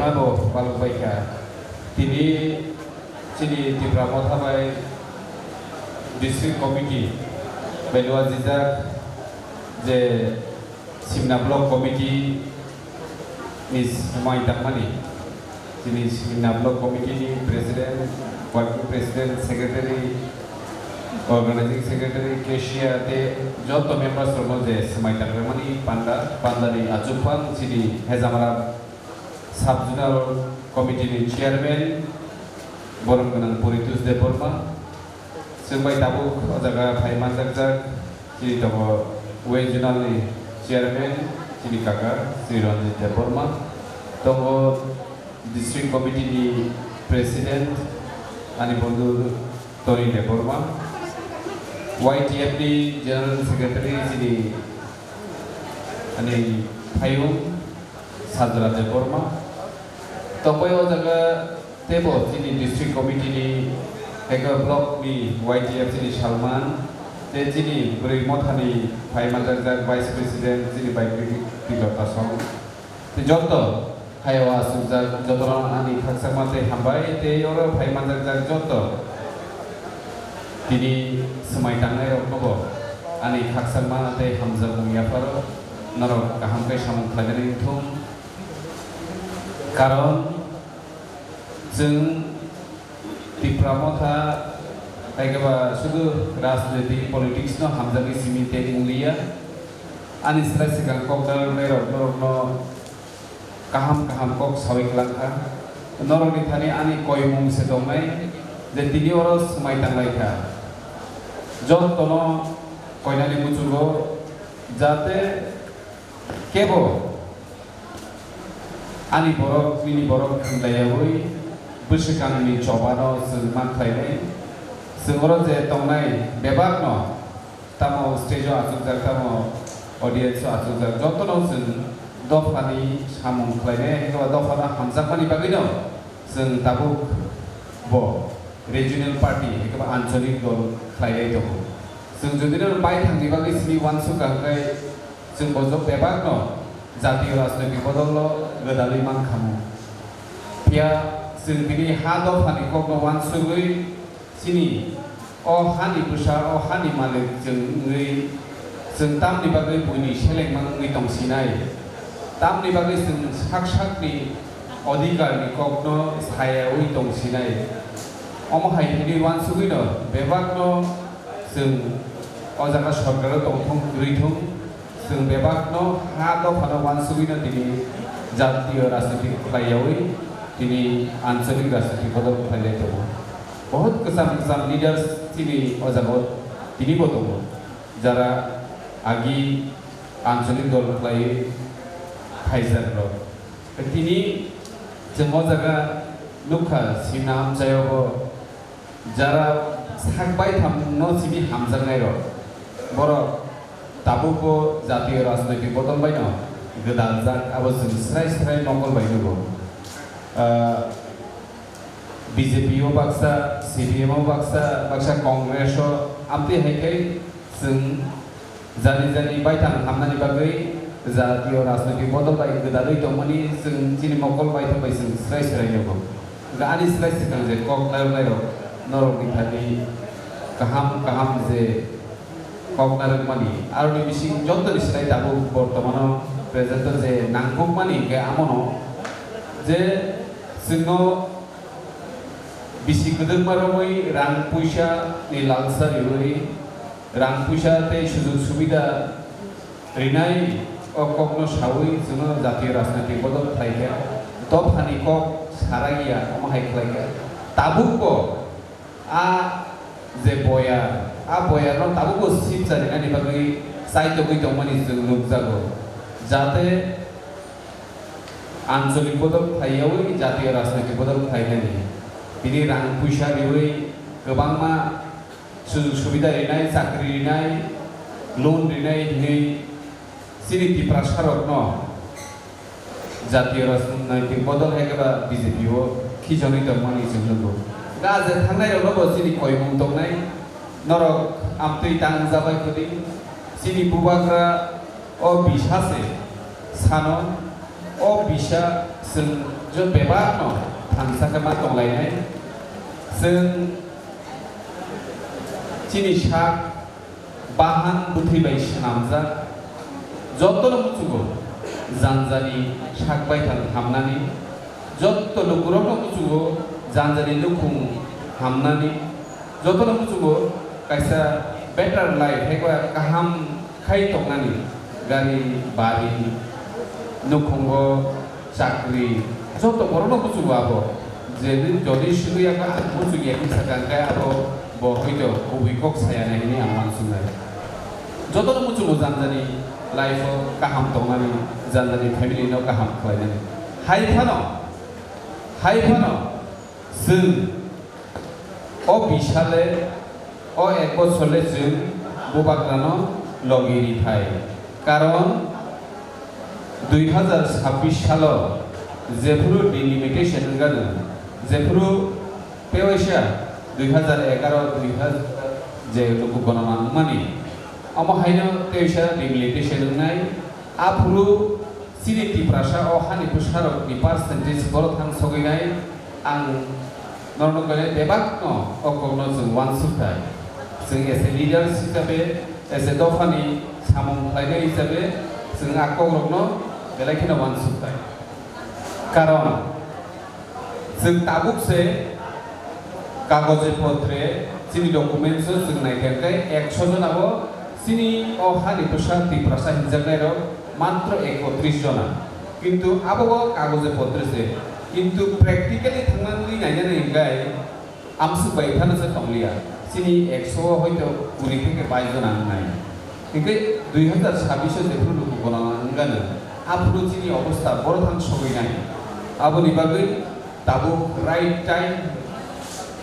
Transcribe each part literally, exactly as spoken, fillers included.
Abo balok bai kha. Tini chini Tipra Motha bai District Committee bai luajijak je Simna Block Committee ni swmai tangmani, chini Simna Block Committee ni President, Working President, Secretary, Organizing Secretary, Cashier tei joto members rokno je swmai tangmani panda, pandani achukphang chini Hejamara Sub Zonal Committee ni Chairman, borom gwnang Puritus Debbarma, chwng bai tabuk o jaga phai manjakjak, chini tongo West Zonal ni Chairman, chini kaka Sri Ranjit Debbarma, tongo District Committee ni President, ani bondhu Tony Debbarma, Y T F ni General Secretary, chini ani phayung Sajra Debbarma, tongbai o jaga teibo chini District Committee ni, eka block ni Y T F chini Salman, tei chini Bwrwi Mothani phai manjakjak Vice President chini bai Tibra Kasong. Tei joto hayao asukjak jotono ani khakchangma tei hambai tei oro phai manjakjak joto tini swmai tangnairoknobo ani khakchangma tei hamjakmung yapharo norok kaham khe samung khlainani wngthung. Karon chwng Tipra Motha, hai khe ba sudu rajniti politics no hamjagwi simi tei wng liya. Ani slai swkang kok dalnairok norokno kaham kaham kok sawi kwlang kha. Norokni thani ani koimung se tongnai je tini oro swmai tanglai kha. Jotono koinani muchungo jate kebo ani borok, bini borok khnlaiyaui bwswkangni chobano chwng ma khlainai. Chwng oro je tongnai bebakno, tamo stage o achukjak, tamo audience o achukjak, jotono chwng dophani samung khlainai, hai khe ba dophano hamjakmani bagwino chwng tabuk bo regional party, hai khe ba ancholik dol khlailai tongo. Chwng jodi no baithangni bagwi simi uansukha hwnkhe, chwng bo bebakno jatiyo rajnoitik bodolno gwdalwi mankhamu. Phiya chwng tini ha dophani kokno uansugwi chini o hani bwsa, o hani malik chwng wngwi, chwng tamni bagwi buini selengma wngwi tongsinai, tamni bagwi chwng sak sakni odhikarni kokno sayaui tongsinai. Omo hai hwnwi uansugwino bebakno chwng o jaga sorkaro tongthung kwrwi thung, chwng bebakno ha dophano uansugwino tini jatiyo rajniti khlaiyaui tini ancholik rajniti bodol khlailai tongo. Bahut kwcham kwcham leaders chini o jagao tinibo tongo, jara agi ancholik dol khlaiwi phaijakrok. Tini chwng o jaga nukha, Simna amchaiobo jara sak baithamno simi hamjaknairok, borok tabukbo jatiyo rajnoitik bodol baino gwdaljak, abo chwng srai srai mokol bai nugo. Ah, B J P o baksa, C P M o baksa, baksa Congress o, amtwi hai khe chwng jani jani baithang hamnani bagwi jatiyo rajnoitik bodol bai gwdalwi tongmani chwng chini mokol baithang bai chwng srai srai nugo. Hwnkhe ani slai swkang je kok nairok nairok norokni thani kaham kaham je kok narwkmani, aroni bising jotoni slai tabuk bortomano present o je nangkukmani hwnkhe amono je chwngno bisi kwdwkma romwi rang puisa ni lalsa riwi, rang puisa tei sujug subida rinai o kokno sawi chwngno jatiyo rajnoitik bodol khlaikha, dophani kok saraiya omo hai khlaikha. Tabukbo a je boyar, a boyarno tabukbo sipcha rinani bagwi chaitogwi tongmani chwng nukjago, jate ancholik bodol khlaiyaui jatiyo rajnoitik bodol khlainani. Bini rang puisa riwi kwbangma sujug subida rinai, chakri rinai, loan rinai hinwi chini Tiprasarokno jatiyo rajnoitik bodol hai khe ba B J P o khichonwi tongmani chwng nugo. Ga je thangnairokno bo chini koimung tongnai, norok amtwi tang jabai khudi, chini bubagra o bisa se sano, o bisa chwng Bebakno thansa khe ma tonglainai. Chwng chini sak bahan bwthwi bai swnamjak. Jotono muchungo janjani sak baithang hamnani, jotto lukurokno muchungo janjani nukhung hamnani, jotono muchungo kaisa better life, hai kaham khai tongnani, gari, bari, nukhungo, chakri, joto borokno muchungo abo. Je jodi swngwi abo ang muchungya hinwi sakha, hwnkhe abo bo hoito kubui kok saya nai hinwi ang uansuknai. Jotono muchungo janjani life-o kaham tongnani, janjani family-no kaham khlainani. Hai phano, hai phano chwng o bisale, o ek bochorle chwng bubagrano logi rithai. Karon dui hazar sabbish salo jephuru delimitation wngkha, jephuru tewaisa dui hazar egaro dui hazar je luku gonoma wngmani, omo haino tewaisa delimitation wngnai, aphuru chini Tiprasa o hani bwsarokni percentage borok thang sogwi nai, ang norokno khe bebakno o kokno chwng uansukthai. Chwng as a leaders hisabe, as a dophani samung khlainai hisabe, chwng a kokrokno belai kheno uansukthai. Karon, chwng tabuk se kagoje potre chini documents-o chwng naikha khe ekso jona bo chini o hani bwsa Tiprasa hinjaknairok matro ekotris jona. Kintu abo bo kagoje potre se. Kintu practically thangnani nainani hwnkhe amswk bai phano se tongliya. Chini ekso o hoito kuri theke bais jona wngnai. Hingke dui hazar sabbish o jephuru luku gwnang wngkha no, aphuru chini obostha boro thang sogwi nai. Aboni bagwi tabuk right time,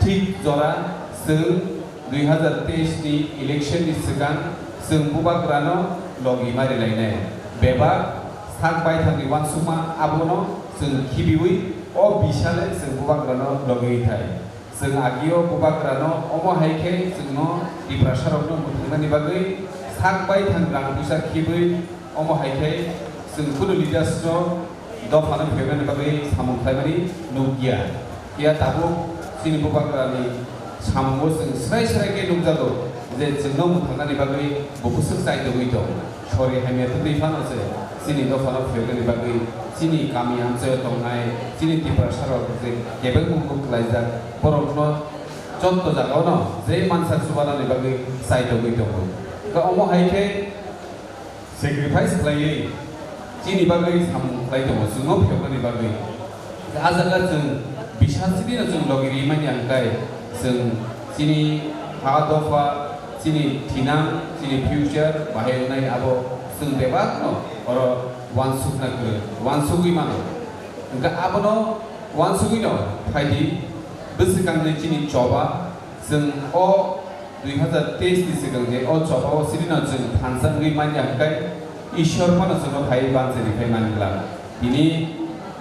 thik jora chwng dui hazar teis ni election ni swkang chwng bubagrano logi ma rilainai. Bebak sak baithangni uansukma abono chwng khibiwi o bisale chwng bubagrano logi thai. Chwng agio bubagrano omo hai khe chwngno Tiprasarokno mwthangnani bagwi sak baithang rang puisa khibwi omo hai khe chwng kunu leaders-no dophano phiyoknani bagwi samung khlaimani nukya. Phiya tabuk chini bubagrani samungo chwng srai srai khe nukjago je chwngno mwthangnani bagwi bo bwswk chai tongwi tong. Sori hamya twtwi phano se chini dophano phiyoknani bagwi chini kami amchaio tongnai chini Tiprasarok je kebeng mungkuk khlaijak borokno jotto jagao no je mansak chubanani bagwi chai tongwi tongo. Hwnkhe omo hai khe sacrifice khlaiwi chini bagwi samung khlai tongo chwngno phiyoknani bagwi. A jaga chwng bisal chini no chwng logi ri manya hwnkhe chwng chini ha dopha, chini thinang, chini future bahai wngnai abo chwng bebak no oro uansukna kwrwi, uansugwi mano. Hwnkhe abono uansugwi no phaidi bwswkangni chini choba chwng o dui hazar teis ni swkang je o choba o chini no chwng thansa wngwi manya hwnkhe Ishwar phano chwngno phaiwi banchari phai mani glak. Tini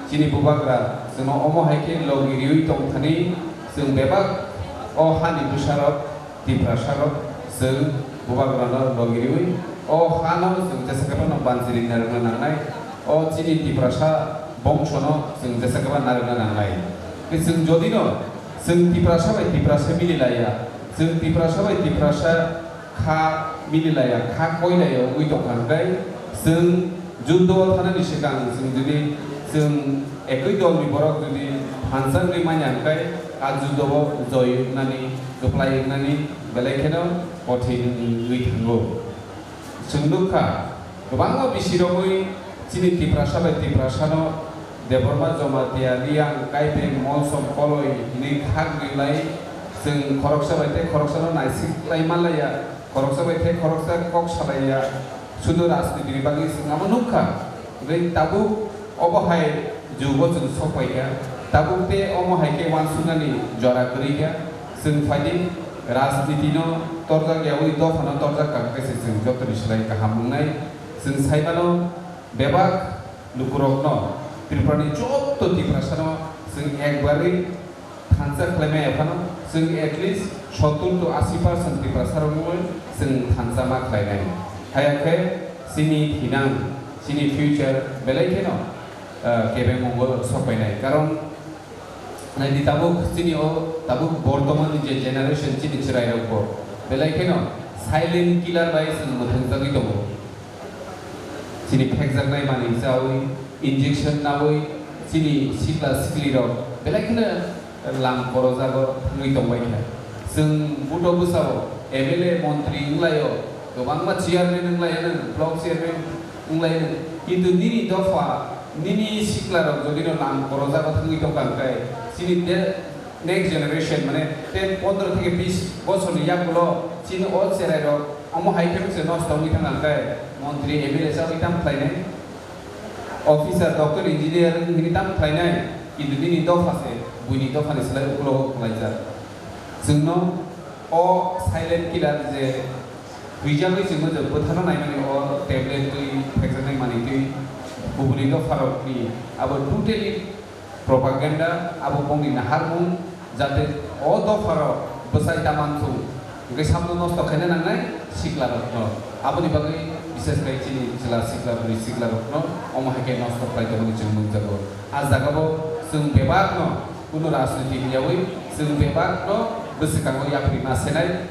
chini bubagra chwngno omo hai khe logi riwi tongthani chwng bebak o hani bwsarok Tiprasarok chwng bubagrano logi riwi o hano chwng jesa khe phano banchari narwkna nangnai. O chini Tiprasa bongsono chwng jesa khe phano narwkna nangnai. Khe chwng jodi no chwng Tiprasa bai Tiprasa mili laiya, chwng Tiprasa bai Tiprasa kha mili laiya, kha koi laiya wngwi tongkha hwnkhe chwng juddo o thanani swkang chwng jodi chwng ekoi dolni borok jodi thansa wngwi manya hwnkhe a juddo o joi wngnani, kwplai wngnani belai kheno kothin wngwi thango. Chwng nukha, kwbangma bisirogwi chini Tiprasa bai Tiprasano Debbarma Jamatia, Riang, Kaibeng, Molsom, Koloi hinwi khak rilai. Chwng khoroksa bai tei khoroksano naisik lai manlaiya, khoroksa bai tei khoroksa kok salaiya, sudu rajnitini bagwi chwng amo nukha. Tei tabuk obo hai jugo chwng sokpaikha, tabuk tei omo hai khe uansuknani jora kwrwikha. Chwng phaidi rajnitino torjak yaui dophano torjak kha khe se chwng jotoni slai kaham wngnai. Chwng saimano bebak lukurokno, Tripurani jotto Tiprasano chwng ekbarwi thansa khlaimaya phano chwng at least sottur to asi percent Tiprasarokno chwng thansa ma khlainai. Haya khe chini thinang, chini future belai kheno ah, kebengmungo sokpainai. Karon naidi tabuk chini o tabuk bortoman ni je generation chini chwrairokbo belai kheno silent killer bai chwng mwthangjakgwi tongo. Chini phekjaknai manwi chawi, injection nawi, chini sikla siklirok belai kheno lam korojago thangwi tongbai kha. Chwng buto bwsao M L A, montri wnglaio, kwbangma chairman wnglaino, block chairman wnglaino. Kintu nini dopha, nini siklarok jodi no lam korojago thangwi tongkha hwnkhe, chini de-, next generation, mane ten, pondro theke bis bosorni yagulo chini o cherairok omo hai khe se nosto wngwi thangkha hwnkhe, montri, M L A chawi tamo khlainai? Officer, doctor, engineer wngwi tamo khlainai? Kintu nini dopha se buini dophani slai ukulogo khlaijak. Chwngno o silent killer je huijagwi chwngno je bwtharna naimani o tablet twi, phekjaknai manwi twi, kubuni dopharokni abo totally propaganda, abo bongni naharmung, jate o dopharok bwsai ta manthung, hwnkhe samno nosto khaina nangnai siklarokno. Aboni bagwi bises khai chini chwla sikla bwrwi siklarokno omo hai khe nosto khlai tongmani chwng nukjago. A jagao chwng bebakno kuno rajniti hwnyawi chwng bebakno bwswkango yapri ma senai.